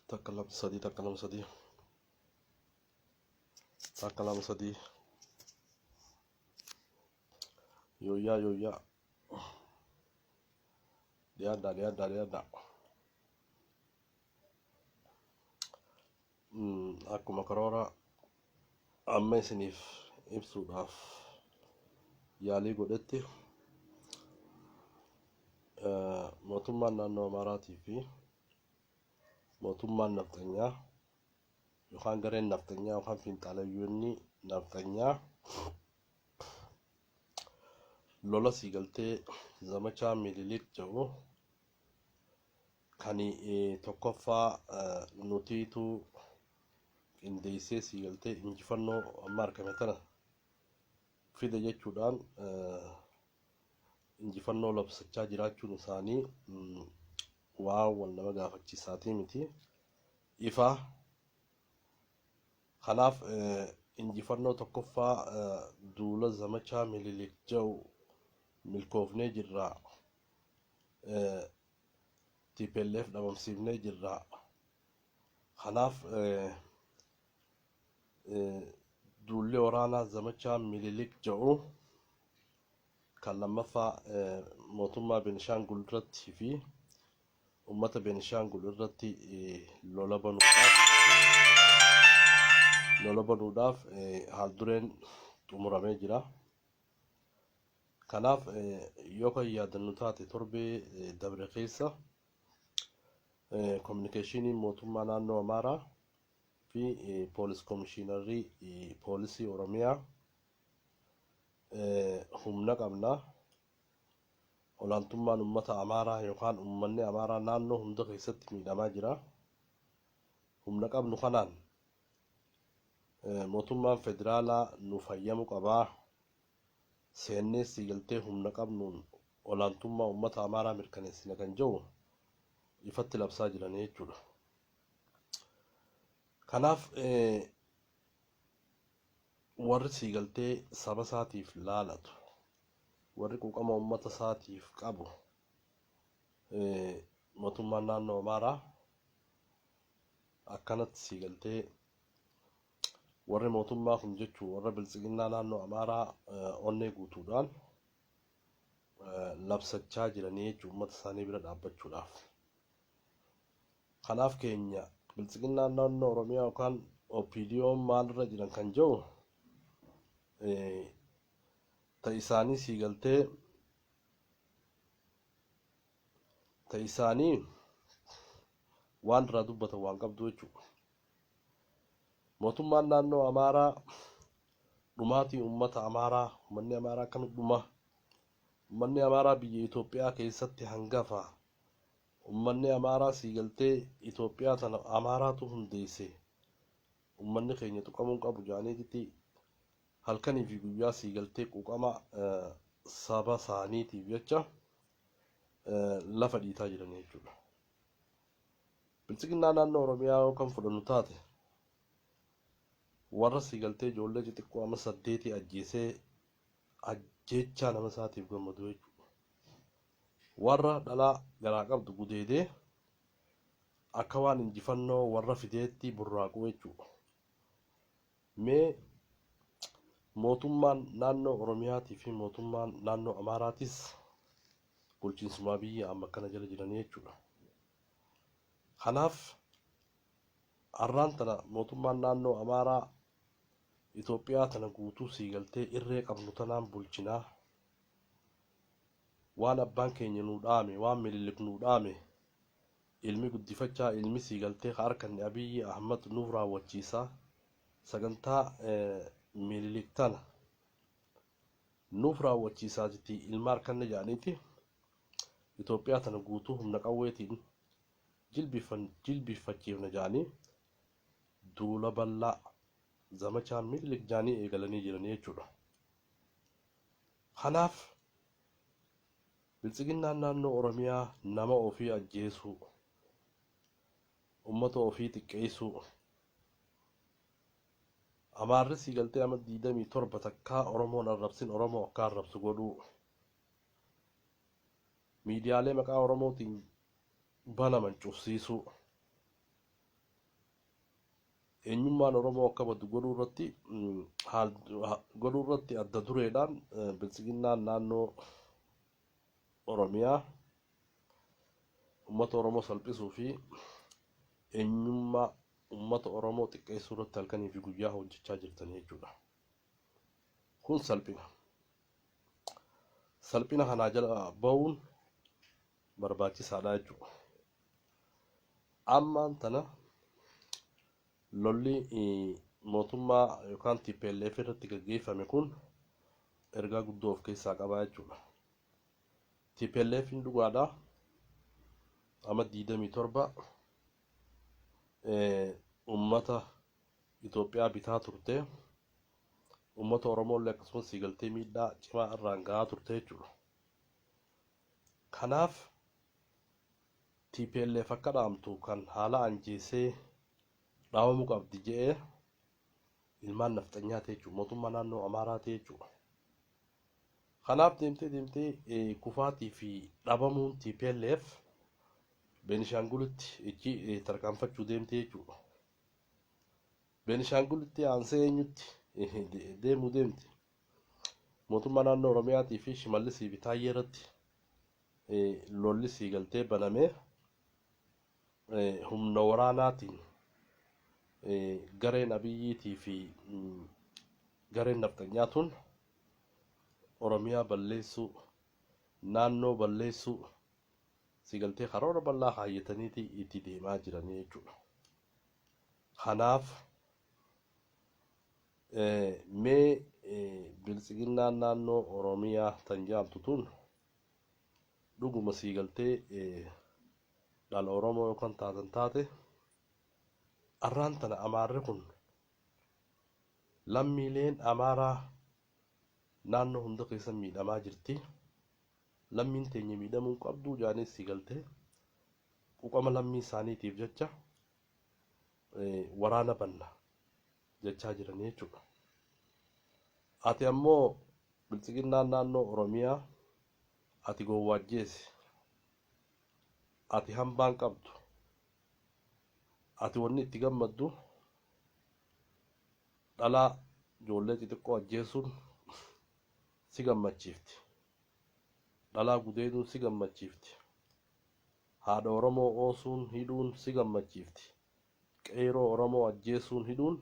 Takka lama sadii, takka lama sadii, takka lama sadii. Yooyyaa yooyyaa, dhiyaadhaa dhiyaadhaa dhiyaadhaa. Akkuma karoora amma isiniif ibsuudhaaf yaalii godhetti, mootummaan naannoo Amaaraatii fi mootummaan nafxanyaa yookaan gareen nafxanyaa yookaan fiinxaaleeyyoonni nafxanyaa lola siigaltee zamachaa Minilik jedhu kan tokkoffaa nutiitu qindeessee siigaltee injifannoo amma argame tana fide jechuudhaan injifannoo labsachaa jiraachuun isaanii waan wal nama gaafachiisaatii miti. Ifa. Kanaaf injifannoo tokkoffaa duula zamachaa Minilik jedhu milkoofnee jirra. TPLF dhabamsiifnee jirra. Kanaaf duulli waraanaa zamachaa Minilik jedhu kan lammaffaa mootummaa Benishaangul irratti fi uummata Benishaangul irratti lola banuudhaaf haal-dureen xumuramee jira. Kanaaf yoo kan yaadannu taate, torbee dabre keessa kominikeeshiniin mootummaa naannoo Amaaraa fi poolis komishiinarrii poolisii Oromiyaa humna qabna. Olaantummaan uummata Amaaraa yookaan uummanni Amaaraa naannoo hunda keessatti miidhamaa jira. Humna qabnu kanaan mootummaan federaalaa nuuf hayyamu qabaa. Seennee siigaltee humna qabnuun olaantummaa uummata Amaaraa mirkaneessina kan jedhu ifatti labsaa jiranii jechuudha. Kanaaf warri siigaltee saba isaatiif laalatu, warri quuqama uummata isaatiif qabu, mootummaan naannoo Amaaraa akkanatti siigaltee warri mootummaa kun jechuun warra biltsiginnaa naannoo Amaaraa onnee guutuudhaan labsachaa jiranii jechuun uummata isaanii bira dhaabbachuudhaaf. Kanaaf keenya biltsiginnaan naannoo Oromiyaa yookaan OPDO'n maalirra jiran kan jedhu ta isaanii siigaltee ta isaanii waan irraa dubbatan waan qabdu jechuudha. Mootummaan naannoo Amaaraa dhumaatii uummata Amaaraa, uummanni Amaaraa akkamitti dhuma? Uummanni Amaaraa biyya Itoophiyaa keessatti hangafa. Uummanni Amaaraa siigaltee Itoophiyaa tana Amaaraatu hundeesse. Uummanni keenya tuqamuu qabu jedhaniititti halkanii fi guyyaa siigaltee quuqama saba isaaniitiif jecha lafa dhiitaa jiran jechuudha. Biltsiginnaa naannoo Oromiyaa yoo kan fudhannu taate, warra siigaltee ijoollee xixiqqoo amma 8 ajjeesee ajjeechaa nama isaatiif gammadu jechuudha. Warra dhalaa garaa qabdu gudeedee akka waan injifannoo warra fideetti burraaqu jechuudha. Mee mootummaan naannoo Oromiyaatii fi mootummaan naannoo Amaaraatis bulchiinsumaa biyya amma akkana jala jiranii jechuudha. Kanaaf har'aan tana mootummaan naannoo Amaaraa Itoophiyaa tana guutuu siigaltee irree qabnu tanaan bulchinaa. Waan abbaan keenya nuu dhaame, waan Minilik nuu dhaame, ilmi guddifachaa, ilmi siigaltee ka harkanne Abiyyi Ahmad nuuf raawwachiisa. Sagantaa Minilik tana nuuf raawwachiisaa jetti ilma harkanne jedhaniiti Itoophiyaa tana guutuu humna qawweetiin jilbiiffachiifna jedhanii duula bal'aa zamachaa Minilik jedhanii eegalanii jiranii jechuudha. Kanaaf biltsiginnaan naannoo Oromiyaa nama ofii ajjeesuu, uummata ofii xiqqeessuu, Amaarri siigaltee amma 27 takkaa Oromoon arrabsin Oromoo akka arrabsu godhuu, miidiyaalee maqaa Oromootiin banaman cufsiisuu. Eenyummaan Oromoo akka badu godhuu irratti godhuu irratti adda dureedhaan biltsiginnaan naannoo Oromiyaa uummata Oromoo salphisuu fi eenyummaa uummata Oromoo xiqqeessuu irratti halkanii fi guyyaa hojjechaa jirtanii jechuudha. Kun salphina. Salphina kanaa jala bahuun barbaachisaadha jechuudha. Ammaan tana lolli mootummaa yookaan TPLF irratti gaggeeffame kun ergaa guddoo of keessaa qaba jechuudha. TPLF dhugaadha. Amma 27 uummata Itoophiyaa bitaa turte. Uummata Oromoo illee akkasumas siigaltee miidhaa cimaa irraan gahaa turte jechuudha. Kanaaf TPLF akka dhaamtu kan haala anjeesee dhaabamuu qabdi jedhee ilmaan nafxanyaa ta'e jechuudha. Mootummaa naannoo Amaaraa ta'e jechuudha. Kanaaf deemtee deemtee kufaatii fi dhabamuun TPLF Beenishaangulitti ichi tarkaanfachuu deemtee jechuudha. Beenishaangulitti aansee eenyutti deemuu deemti? Mootummaa naannoo Oromiyaatii fi Shimallisii fi Taayyee irratti lolli siigaltee banamee humna waraanaatiin gareen Abiyyiitii fi gareen nafxanyaa tun Oromiyaa balleessuu, naannoo balleessuu siigaltee karoora bal'aa kaayyataniiti itti deemaa jiranii jechuudha. Kanaaf mee biltsiginnaan naannoo Oromiyaa tan jedhamtu tun dhuguma siigaltee dhala Oromoo yookaan taatan taate, arraan tana Amaarri kun lammiileen Amaaraa naannoo hunda keessa miidhamaa jirti. Lammiin teenya miidhamuu qabdu jaanis siigaltee quuqama lammii isaaniitiif jecha waraana banna jechaa jiranii jechuudha. Ati ammoo biltsiginnaan naannoo Oromiyaa ati gowwaajjeesi. Ati hambaan qabdu. Ati wanni itti gammaddu dhalaa ijoollee xixiqqoo ajjeesuun si gammachiifti. Dhalaa gudeeduun si gammachiifti. Haadha Oromoo oosuun hidhuun si gammachiifti. Qeeroo Oromoo ajjeesuun hidhuun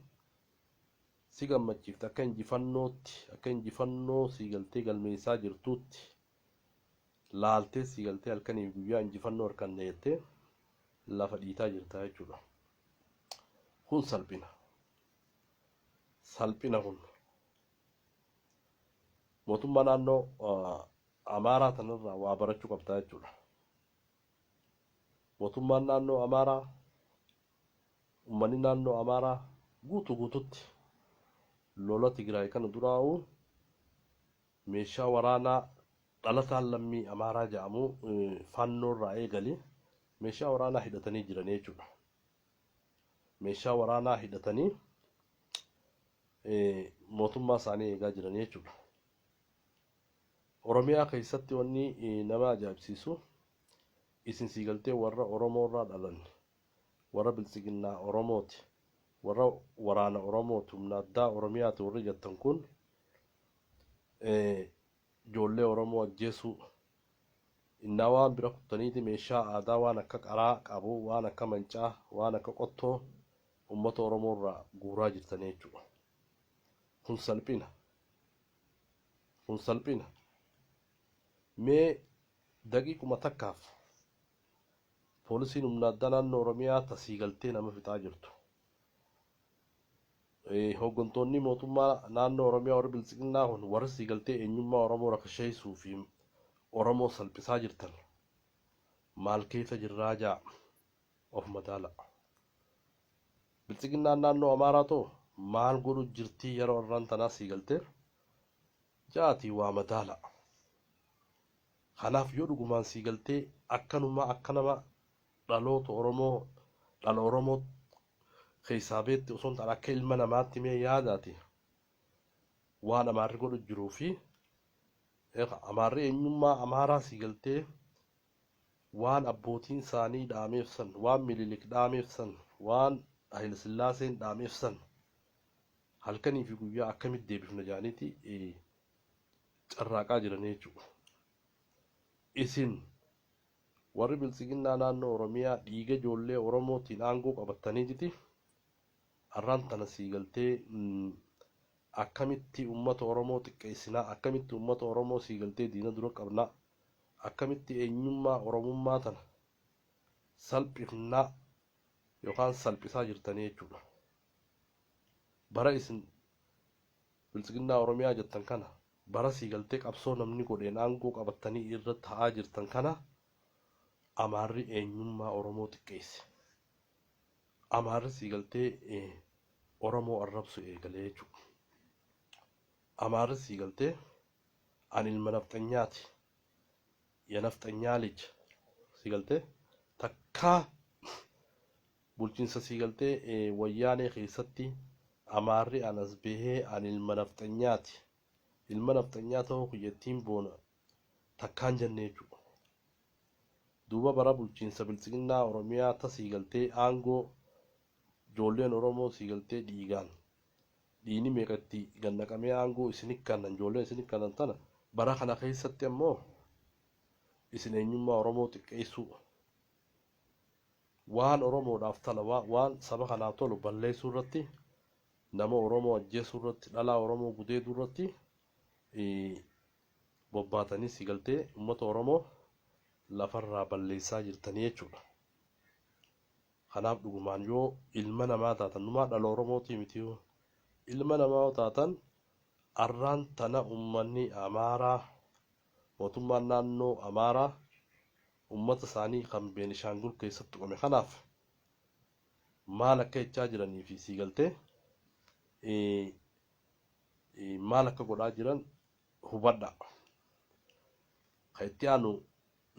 si gammachiifti. Akka injifannootti, akka injifannoo siigaltee galmeessaa jirtuutti laaltee siigaltee halkanii guyyaa injifannoo harkanne jettee lafa dhiitaa jirta jechuudha. Kun salphina. Salphina kun. Mootummaa naannoo Amaaraa tanarraa waa barachuu qabda jechuudha. Mootummaan naannoo Amaaraa, uummanni naannoo Amaaraa guutuu guututti lola Tigraay kana duraa'u meeshaa waraanaa dhalataan lammii Amaaraa jedhamu fannoo irraa eegali meeshaa waraanaa hidhatanii jiran jechuudha. Meeshaa waraanaa hidhatanii mootummaa isaanii eegaa jiran jechuudha. Oromiyaa keessatti wanni nama ajaa'ibsiisu isin siigaltee warra Oromoo irraa dhalan, warra biltsiginnaa Oromooti, warra waraana Oromooti, humna addaa Oromiyaati warri jettan kun ijoollee Oromoo ajjeesuu innaa waan bira kuttaniiti meeshaa aadaa waan akka qaraa qabu, waan akka mancaa, waan akka qottoo uummata Oromoo irraa guuraa jirtanii jechuudha. Kun salphina. Kun salphina. Mee daqiiquma takkaaf poolisiin humna addaa naannoo Oromiyaa tasii galtee nama fixaa jirtu. Hooggantoonni mootummaa naannoo Oromiyaa warri biltsiginnaa kun warri siigaltee eenyummaa Oromoo rakasheessuu fi Oromoo salphisaa jirtan maal keessa jirraa jaa of madaala. Biltsiginnaan naannoo Amaaraa too maal godhu jirtii yeroo irraan tanaa siigaltee jaatii waa madaala. Kanaaf yoo dhugumaan siigaltee akkanuma akka nama dhaloota Oromoo dhala Oromoo keessaa beekte osoo hin taane akka ilma namaatti mee yaadaati waan Amaarri godhu jiruu fi Amaarri eenyummaa Amaaraa siigaltee waan abbootiin isaanii dhaameef san, waan Minilik dhaameef san, waan Hayilasillaaseen dhaameef san halkanii fi guyyaa akkamitti deebifna jedhaniiti carraaqaa jiran jechuudha. Isin warri biltsiginnaa naannoo Oromiyaa dhiiga ijoollee Oromootiin aangoo qabatanii jiti har'aan tana sii galtee akkamitti uummata Oromoo xiqqeessinaa, akkamitti uummata Oromoo sii galtee diina dura qabnaa, akkamitti eenyummaa Oromummaa tana salphifnaa yookaan salphisaa jirtanii jechuudha. Bara isin biltsiginnaa Oromiyaa jettan kana, bara sii galtee qabsoo namni godheen aangoo qabatanii irra taa'aa jirtan kana, Amaarri eenyummaa Oromoo xiqqeesse. Amaarri sii galtee Oromoo arrabsu eegalee jechuudha. Amaarri sii galtee ani ilma nafxanyaati, የነፍጠኛ ልጅ sii galtee takkaa bulchiinsa sii galtee wayyaanee keessatti Amaarri anas bahee ani ilma nafxanyaati, ilma nafxanyaa ta'uu kiyyattiin boona takkaan jenne jechuudha. Duuba bara bulchiinsa biltsiginnaa Oromiyaa ta sii galtee aangoo ijoolleen Oromoo sii galtee dhiigaan dhiini meeqatti gannaqamee aangoo isinit kannan, ijoolleen isinit kannan tana, bara kana keessatti ammoo isin eenyummaa Oromoo xiqqeessuu, waan Oromoodhaaf tala, waan saba kanaaf tolu balleessuu irratti, nama Oromoo ajjeesuu irratti, dhalaa Oromoo gudeeduu irratti bobbaatanii si galtee uummata Oromoo lafarraa balleessaa jirtanii jechuudha. Kanaaf dhugumaan yoo ilma namaa taatan, numaa dhala Oromootii miti, ilma namaa yoo taatan, arraan tana uummanni Amaaraa, mootummaan naannoo Amaaraa uummata isaanii kan Beenishaangul keessatti tuqame kanaaf maal akka jechaa jiranii fi sii galtee maal akka godhaa jiran hubadha. Kan itti aanu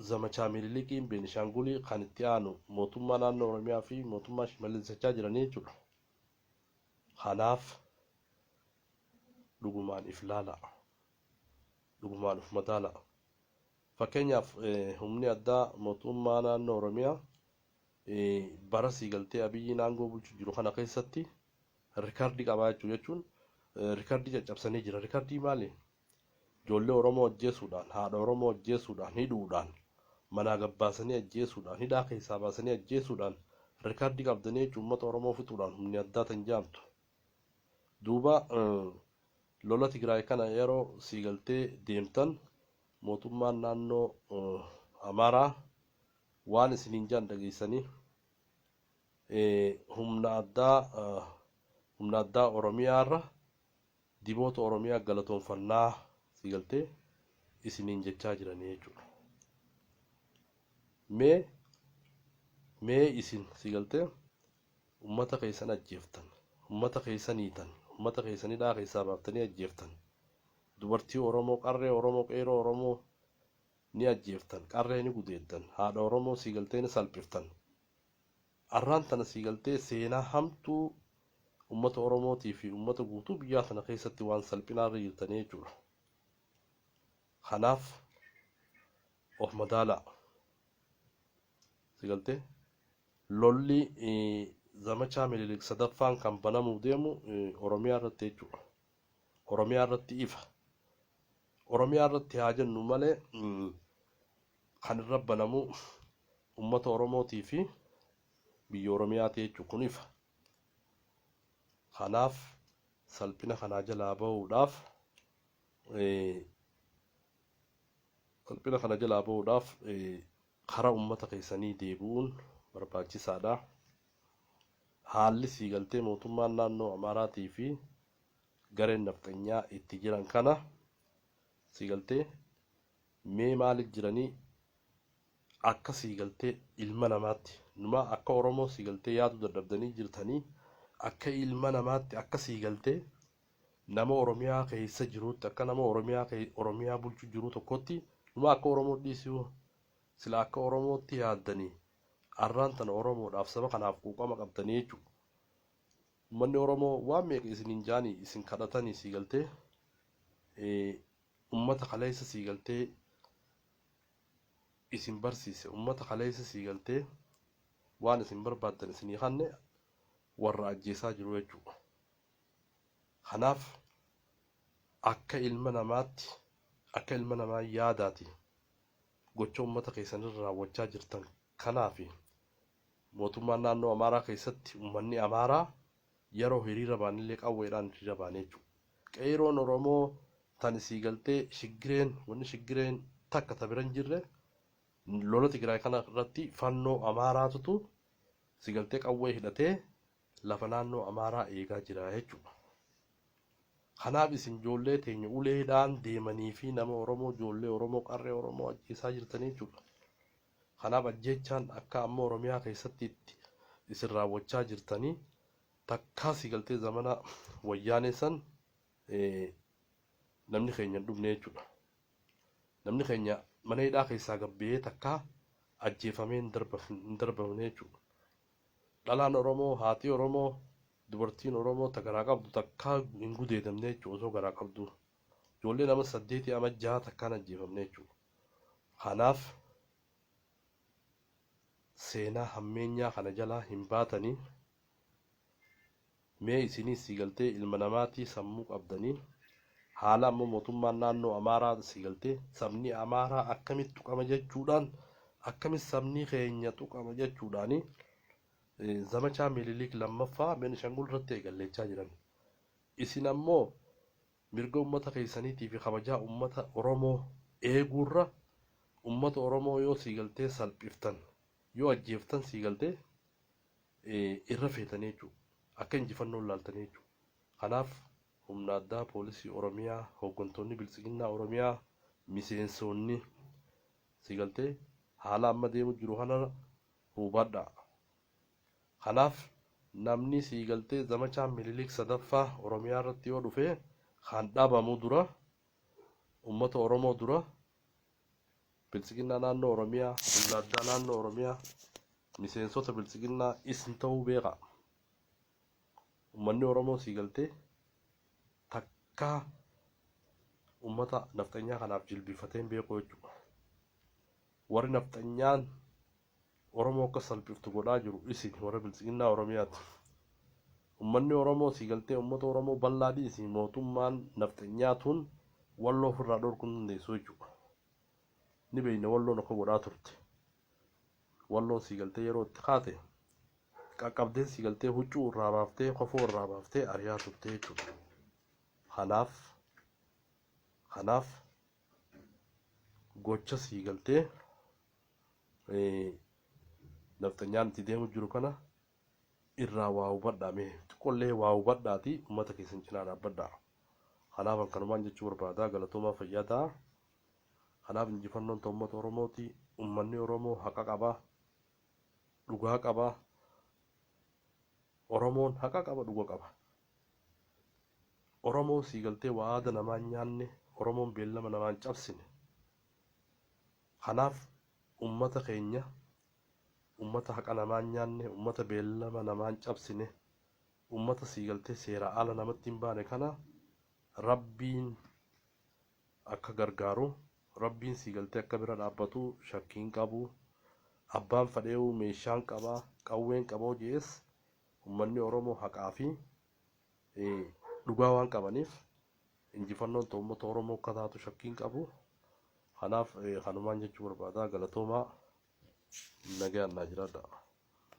zamachaa Minilikiin Beenishaangulii, kan itti aanu mootummaa naannoo Oromiyaa fi mootummaa Shimallis jechaa jiranii jechuudha. Kanaaf dhugumaan if laala. Dhugumaan uf madaala. Fakkeenyaaf humni addaa mootummaa naannoo Oromiyaa bara sii galtee Abiyyiin aangoo bulchu jiru kana keessatti rikardii qabaa jechuun rikardii caccabsanii jira. Rikardii maali? Ijoollee Oromoo ajjeesuudhaan, haadha Oromoo ajjeesuudhaan, hidhuudhaan, manaa gabbaasanii ajjeesuudhaan, hidhaa keessaa baasanii ajjeesuudhaan rikardii qabdanii jechuun uummata Oromoo fixuudhaan humni addaa tan jaamtu. Duuba lola Tigraay kana yeroo sii galtee deemtan mootummaan naannoo Amaaraa waan isiniin jaan dhageessanii humna addaa Oromiyaarra diboota Oromiyaa galatoonfannaa sii galtee isiniin jechaa jiranii jechuudha. Mee isin sii galtee uummata keessan ajjeeftan, uummata keessan hiitan, uummata keessan hidhaa keessaa baaftanii ajjeeftan, dubartii Oromoo, qarree Oromoo, qeeroo Oromoo ni ajjeeftan, qarree ni gudeeddan, haadha Oromoo sii galtee ni salphiftan. Arraan tana sii galtee seenaa hamtuu uummata Oromootii fi uummata guutuu biyyaa tana keessatti waan salphinaarra jirtanii jechuudha. Kanaaf of madaalaa. Si galtee lolli zamachaa Minilik sadaffaan kan banamuu deemu Oromiyaa irratti jechuudha. Oromiyaa irratti ifa. Oromiyaa irratti haa jennu malee kan irra banamu uummata Oromootii fi biyya Oromiyaati jechuudha, kun ifa. Kanaaf salphina kanaa jalaa bahuudhaaf salphina kana jalaa bahuudhaaf karaa uummata keessanii deebi'uun barbaachisaadha. Haalli sii galtee mootummaan naannoo Amaaraatii fi gareen nafxanyaa itti jiran kana sii galtee mee maaliif jiranii akka sii galtee ilma namaatti numa akka Oromoo sii galtee yaaduu dadhabdanii jirtanii, akka ilma namaatti, akka sii galtee nama Oromiyaa keessa jiruutti, akka nama Oromiyaa bulchu jiru tokkotti, numa akka Oromoo dhiisuu sila akka Oromootti yaaddanii arraan tana Oromoodhaaf saba kanaaf quuqama qabdanii jechuudha. Uummanni Oromoo waan meeqa isiniin jaanii isin kadhatanii sii galtee uummata kaleessa sii galtee isin barsiise, uummata kaleessa sii galtee waan isin barbaaddan isinii kanne. warra ajjeesaa jiru jechuudha. Kanaaf akka ilma namaatti, akka ilma namaa yaadaati gocha uummata keessanirra raawwachaa jirtan kanaaf mootummaan naannoo Amaaraa keessatti uummanni Amaaraa yeroo hiriira baanillee qawweedhaan hiriira baanee jechuudha. Qeeroon Oromoo tan isii galtee shiggireen wanni shiggireen takka ta bira hin jirre lola Tigraay kana irratti fannoo Amaaraatutu si galtee qawwee hidhatee lafa naannoo Amaaraa eegaa jira jechuudha. Kanaaf isin ijoollee teenya uleedhaan deemanii fi nama Oromoo, ijoollee Oromoo, qarree Oromoo ajjeesaa jirtanii jechuudha. Kanaaf ajjeechaan akka amma Oromiyaa keessatti itti isin raawwachaa jirtanii takkaa si galtee zamana wayyaanee san namni keenya hin dhumne jechuudha. Namni keenya mana hidhaa keessaa gabbee takkaa ajjeefamee hin darbamne jechuudha. Dhalaan Oromoo, haati Oromoo, dubartiin Oromoo ta garaa qabdu takkaa hin gudeedamne jechuudha osoo garaa qabdu. Ijoollee nama 8 ama 6 takkaan ajjeefamne jechuudha. Kanaaf seenaa hammeenyaa kana jalaa hin baatanii mee isinii si galtee ilma namaatii sammuu qabdanii haala ammoo mootummaan naannoo Amaaraa si galtee sabni Amaaraa akkamitti tuqama jechuudhaan, akkamitti sabni keenya tuqama jechuudhaani zamachaa Minilik lammaffaa Beenishaangul irratti eegallechaa jiran. Isin ammoo mirga uummata keessaniitii fi kabajaa uummata Oromoo eeguurra uummata Oromoo yoo si galtee salphiftan, yoo ajjeeftan si galtee irra feetanii jechuudha. Akka injifannoo ilaaltanii jechuudha. Kanaaf humna addaa poolisii Oromiyaa, hooggantoonni biltsiginnaa Oromiyaa, miseensonni si galtee haala amma deemu jiru kana hubadhaa. Kanaaf namni si galtee zamachaa Minilik sadaffaa Oromiyaa irratti yoo dhufe kan dhabamu dura uummata Oromoo dura biltsiginnaa naannoo Oromiyaa, humna addaa naannoo Oromiyaa, miseensota biltsiginnaa isin ta'uu beeka. Uummanni Oromoo si galtee takkaa uummata nafxanyaa kanaaf jilbifatee hin beeku jechuudha. Warri nafxanyaan Oromoo akka salphiftu godhaa jiru isin warra biltsiginnaa Oromiyaati. Uummanni Oromoo si galtee uummata Oromoo bal'aa dhiisi mootummaan nafxanyaa tun walloo ofirraa dhorkuu hin dandeessu jechuudha. Ni beekna walloon akka godhaa turte. Walloon si galtee yeroo itti kaate qaqqabdee si galtee huccuu irraa baaftee kofoo irraa baaftee ari'aa turte jechuudha. Kanaaf gocha si galtee nafxanyaan itti deemu jiru kana irraa waa hubadhaa, mee xiqqoollee waa hubadhaatii uummata keessan cinaa dhaabbadhaa. Kanaaf kanumaan jechuu barbaada. Galatoomaa, fayyaa ta'a. Kanaaf injifannoon ta'u uummata Oromooti. Uummanni Oromoo haqa qaba, dhugaa qaba. Oromoon haqa qaba, dhuga qaba. Oromoon sii galtee waada namaa hin nyaanne, Oromoon beellama namaa hin cabsine. Kanaaf uummata keenya, uummata haqa namaa hin nyaanne, uummata beellama namaa hin cabsine, uummata sii galtee seera ala namatti hin baane kana Rabbiin akka gargaaru, Rabbiin sii galtee akka bira dhaabbatu shakkiin qabu. Abbaan fadheewu meeshaan qaba, qawween qaba jees uummanni Oromoo haqaa fi dhugaa waan qabaniif injifannoon ta'u uummata Oromoo akka taatu shakkiin qabu. Kanaaf kanumaan jechuu barbaada. Galatoomaa, nagaan naa jiraadha.